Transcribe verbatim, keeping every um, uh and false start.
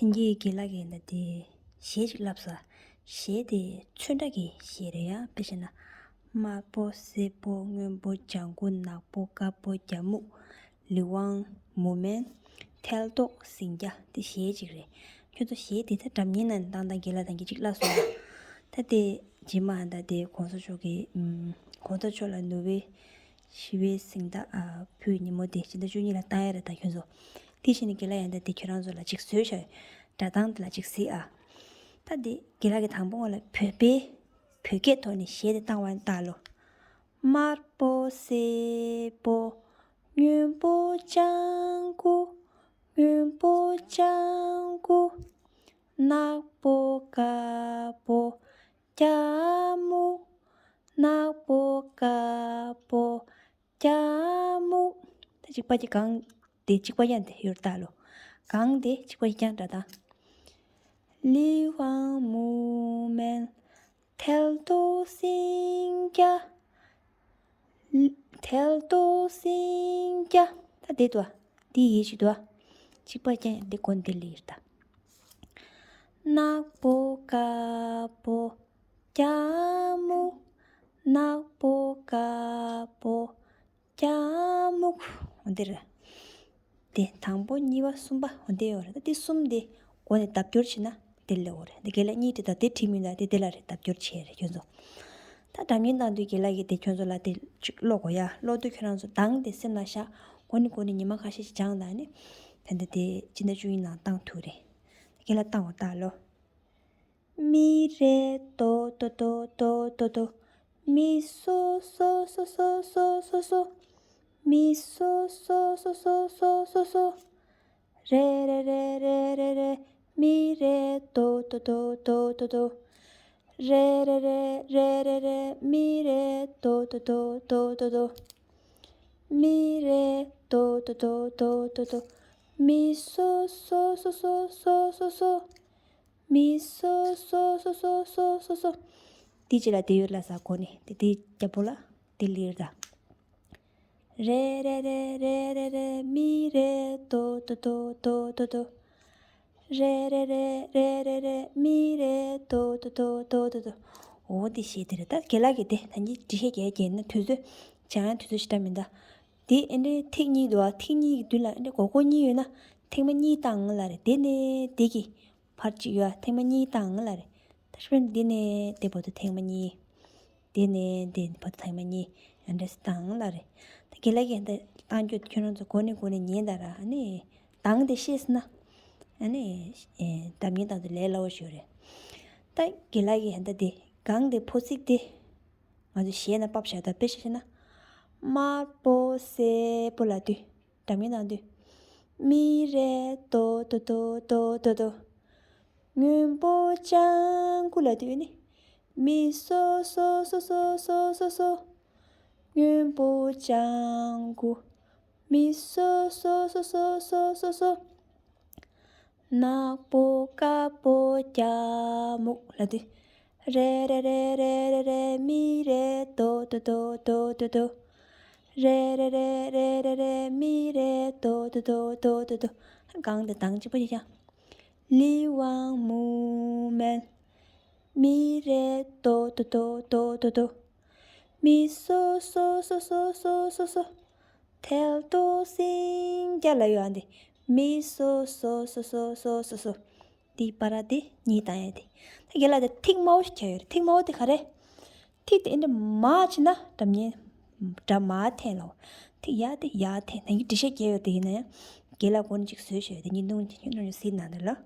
ཐེངས་ཀྱི་དགེ་ལགས་ཀྱིས་ད་དེ་གཞས་ཅིག་བསླབས་ས། གཞས་དེ་ཚོན་ཁྲ་གི་གཞས་རེད་ཡ། དཔེ་བྱས་ན། དམར་པོ་སེར་པོ་སྔོན་པོ་ལྗང་གུ་ནག་པོ་དཀར་པོ་རྒྱ་སྨུག་ལི་ཝང་མུ་མེན་ཐལ་ཏོག་སིང་སྐྱ་དེ་གཞས་ཅིག་རེད། ཁྱོད་ཚོ་གཞས་དེ་ད་སྒྲ་སྙན་ན་བཏང་བཏང་དགེ་ལགས་དང་གི་ཅིག་བསླབས་སོང་ཡ། ད་དེ་རྗེས་མ་ད་དེ་གོང་ས་མཆོག་གི་ཨམ། གོང་ས་མཆོག་ལ་ནོ་བེལ་ཞི་བའི་གཟེངས་རྟགས་ཨ་ཕུལ་ཉིན་མོ་དེ་ཕྱི་ཟླ་བཅུ་གཉིས་ལ་བཏང་ཡ་རེད། ད་ཁྱོད་ཚོ་དེ་བཞིན་ནི་དགེ་ལགས་ཡང་ད་དེ་ཁྱོད་རང་ཚོ་ལ་ཅིག་བཟོས་བཞག་ཡོད། སྒྲ་གདངས་དེ་ལ་ཅིག་གཟིགས་ཨ། ད་དེ་དགེ་ལགས་ཀྱི་དང་པོ་ང་ལ་བོད་པའི་བོད་སྐད་ཐོག་ནས་གཞས་དེ་བཏང་བ་ནི་ལྟ་ལོ། དམར་པོ་སེར་པོ་སྔོན་པོ་ལྗང་གུ། སྔོན་པོ་ལྗང་གུ། ནག་པོ་དཀར་པོ་རྒྱ་སྨུག་ནག་པོ་དཀར་པོ་རྒྱ་སྨུག་ད་གཅིག་པ་གཅིག་གང་དེ་གཅིག་པ་ཡང་དེ་ཡོད་ལྟ་ལོ། གང་དེ་གཅིག་པ་གཅིག་རྐྱང་འདྲ་དང་། ལི་ཝང་མུ་མེན་ཐལ་ཏོག་སིང་སྐྱ། ཐལ་ཏོག་སིང་སྐྱ། ད་དེ་དུ་བ། དེ་ཡིད་ཆེས་དུ་བ། གཅིག་པ་རྐྱང་ཡང་དེ་གོན་དེ་ལི་ཡིར་ད། ནག་པོ་དཀར་པོ་རྒྱ་སྨུག་ནག་པོ་དཀར་པོ་རྒྱ་སྨུག་འོ་འདི་རེད། དེ་དང་པོ་གཉིས་པ་གསུམ་པ་འོ་འདི་ཡོད་རེད། ད་དེ་གསུམ་དེ་སྒོ་ནས་ལྡབ་སྐྱོར་བྱས་ན་དེ་ལས་འོ་རེད། འདི་དགེ་ལགས་གཉིས་དེ་ད་དེ་བྲིས་མིན་ད་དེ་དེ་ལ་རེད། ལྡབ་སྐྱོར་བྱས་རེད་ཁྱོད་ཚོ། ད་སྒྲ་སྙན་བཏང་དུས་དགེ་ལགས་ཀྱིས་དེ་ཁྱོད་ཚོ་ལ་དེ་ཅིག་ཀློག་དགོས་ཡ། ཀློག་དུས་ཁྱོད་རང་ཚོ་གདངས་དེ་སེམས་ལ་བཞག་སྒོ་ནས་སྒོ་ནས་ཉི་མ་ཁ་ཤས་ཤིག་སྦྱངས་དང་ནི། ད་འདི་དེ་སྤྱི་ཟླ་བཅུ་གཉིས་ནང་བཏང་ཐུབ་རེད། དགེ་ལགས་བཏང་བ་ལྟ་ལོ། མི་རེ་ཏོ་ཏོ་ཏོ་ཏོ་ཏོ་ཏོ། མི་སོ་སོ་སོ་སོ་སོ་སོ་སོ། མི་སོ་སོ་སོ་སོ་སོ་སོ་སོ། རེ་རེ་རེ་རེ་རེ་རེ། མི་རེ་ཏོ་ཏོ་ཏོ་ཏོ་ཏོ་ཏོ། རེ་རེ་རེ་རེ་རེ་རེ། མི་རེ་ཏོ་ཏོ་ཏོ་ཏོ་ཏོ་ཏོ། མི་རེ་ཏོ་ཏོ་ཏོ་ཏོ་ཏོ་ཏོ། མི་སོ་སོ་སོ་སོ་སོ་སོ་སོ། མི་སོ་སོ་སོ་སོ་སོ་སོ་སོ། དེ་ཅི་ལ་དེ་ཡོད་ལ་ས་གོ་ནི་དེ་དེ་རྒྱ་པོ་ལ་དེ་ལིར་ད། རེ་རེ་རེ་རེ་རེ་རེ། མི་རེ་ཏོ་ཏོ་ཏོ་ཏོ་ཏོ་ཏོ། རེ་རེ་རེ་རེ་རེ་རེ། མི་རེ་ཏོ་ཏོ་ཏོ་ཏོ་ཏོ་ཏོ། འོ་དེ་ཤེས་དེ་རེད། ད་དགེ་ལགས་ཀྱི་དེ་ད་ནི་འབྲི་ཤེས་རྒྱལ་རྒྱལ་ན་དུས་ཚོད་བྱ་ཡང་དུས་ཚོད་ཞིག་འདྲ་མིན་ད། དེ་ཨེ་འདྲའི་ཐིག་གཉིས་འདུག་ཨ། ཐིག་གཉིས་ཀྱི་མདུན་ལ་ཨེ་འདྲའི་སྒོར་སྒོར་གཉིས་ཡོད་ན་ཐེངས་མ་གཉིས་བཏང་ལ་རེད། དེ་ནས་དེ་གི་ཕར་གཅིག་ཡོད་ཨ། ཐེངས་མ་གཉིས་བཏང་ལ་རེད། ད་ཤི་བན་འདི་ནས་དེ་བར་དུ་ཐེངས་མ་གཉིས། དེ་ནས་དེ་བར་དུ་ཐེངས་མ་གཉིས་ཡང་འདྲ་སེ་བཏང་ལ་རེད། ད་དགེ་ལགས་ཀྱིས་འདི་བཏང་རྒྱུ་ཁྱོད་རང་ཚོ་གོ་ནས་གོ་ནས་ཉན་ད་ར། ཨ་ནི་གདངས་དེ་ཤེས་ན་ཨ་ནི་ཨེ་གདངས་ཉན་དང་དུ་ལས་སླ་བོ་ཞིག་རེད། ད་དགེ་ལགས་ཀྱིས་ད་དེ་གང་དེ་ཕོ་ཚིག་དེ་ང་ཚོ་གཞས་ན་ཕབ་བཞག་ད་དཔེ་ཤེས་ན། དམར་པོ་སེར་པོ་ལ་དུས། སྒྲ་སྙན་བཏང་དུས། མི་རེ་ཏོ་ཏོ་ཏོ་ཏོ་ཏོ་ཏོ། སྔོན་པོ་ལྗང་གུ་ལ་དུས་ནི། མི་སོ་སོ་སོ་སོ་སོ་སོ། སྔོན་པོ་ལྗང་གུ། མི་སོ་སོ་སོ་སོ་སོ་སོ་སོ། ནག་པོ་དཀར་པོ་རྒྱ་སྨུག་ལ་དུས། རེ་རེ་རེ་རེ་རེ་རེ། མི་རེ་ཏོ་ཏོ་ཏོ་ཏོ་ཏོ་ཏོ། རེ་རེ་རེ་རེ་རེ་རེ། མི་རེ་ཏོ་ཏོ་ཏོ་ཏོ་ཏོ་ཏོ། གང་དེ་གདངས་གཅིག་པ་ཡིན་ཀྱང་། ལི་ཝང་མུ་མེན། མི་རེ་ཏོ་ཏོ་ཏོ་ཏོ་ཏོ་ཏོ། མི་སོ་སོ་སོ་སོ་སོ་སོ་སོ། ཐལ་ཏོ་སིང་སྐྱ་ལ་ཡོད་ཨ་འདི། མི་སོ་སོ་སོ་སོ་སོ་སོ་སོ། དེའི་བར་དེ་གཉིས་བཏང་ཡ་དེ། ད་རྒན་ལགས་དེ་ཐིག་དམར་པོ་ཞིག་བྱས་ཡོད་རེད། ཐིག་དམར་པོ་དེ་ག་རེ། ཐིག་དེ་ཨེ་འདྲ་མར་བྱས་ན་སྒྲ་སྙན། སྒྲ་མར་འཐེན་ལ། ཐིག་ཡར་དེ་ཡར་འཐེན་ན་ཡི་འབྲི་ཤེས་རྒྱལ་ཡོད་དེ་ཡིན་ན་ཡང་། རྒན་ལགས་གོ་ནས་ཅིག་བཟོས་བྱས་ཡོད་དེ་གཉིས་སྟོང་གཉིས་སྟོང་གཟིགས་གནང་འདུག་ལ།